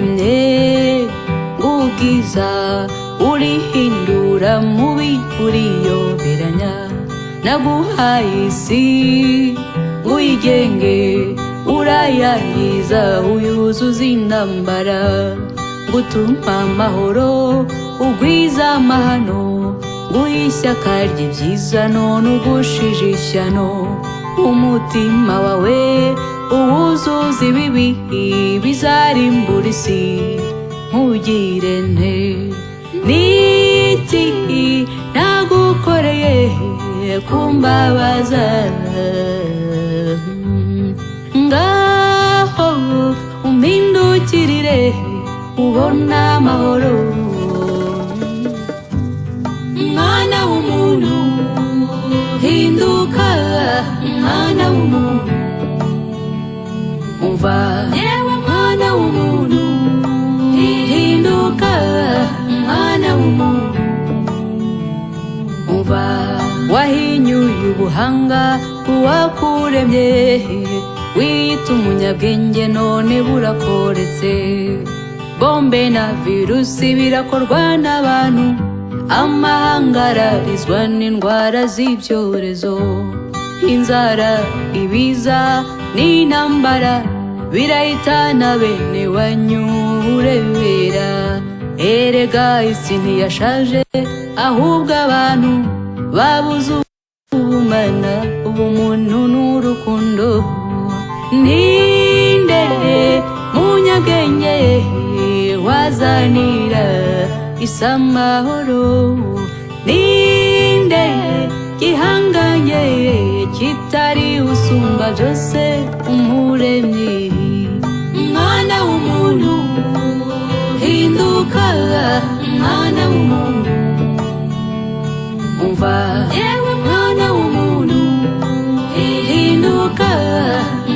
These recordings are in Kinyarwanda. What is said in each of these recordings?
Narakuremye ubwiza, urihindura mubi, uriyoberanya. Naguhaye isi uyigenge, urayangiza, uyuzuza intambara. Gutuma amahoro, ugwiza amahano. Nguha ishyaka ry'ibyiza, none ugushije ishyano. Umutima wawe uwuzuza ibibi bizarimbura isi. Nkugire nte? Niki nagukoreye kumbabaza? Ngaho umpindukirire, ubona amahoro. Mwana w'umuntu, hinduka. Mwana w'umuntu, umva. Yewe mwana w'umuntu, hinduka. Mwana w'umuntu, umva. Wahinyuye ubuhanga bw'uwakuremye, wiyita umunyabwenge, none burakoretse. Bombe na virusi birakorwa n'abantu, amahanga ararizwa n'indwara z'ibyorezo. Inzara, ibiza n'intambara birahitana bene wanyu urebera. Erega isi ntiyashaje, ahubwo abantu babuze ubumana, ubumuntu n'urukundo. Ninde munyabwenge wazanira isi amahoro? Ninde gihanganye kitari usumba byose, Umuremyi? Mwana w'umuntu, hinduka. Mwana w'umuntu, umva. Yewe mwana w'umuntu, hinduka.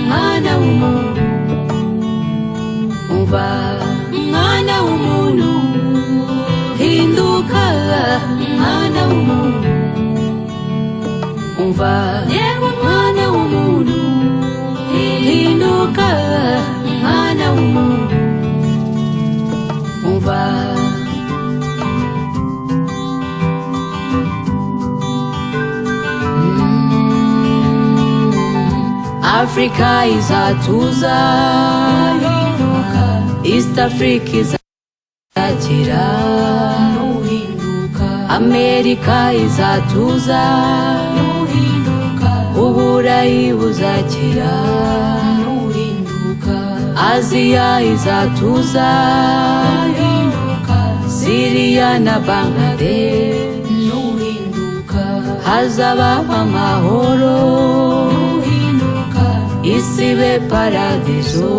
Mwana w'umuntu, umva. Mwana w'umuntu, hinduka. Mwana w'umuntu, umva. Yewe mwana w'umuntu, hinduka. Mwana w'umuntu, umva. Afrika izatuza, East Africa izakira, Amerika izatuza, Uburayi buzakira, Aziya izatuza, Siriya na Bangladesh hazabaho amahoro, isi ibe paradizo.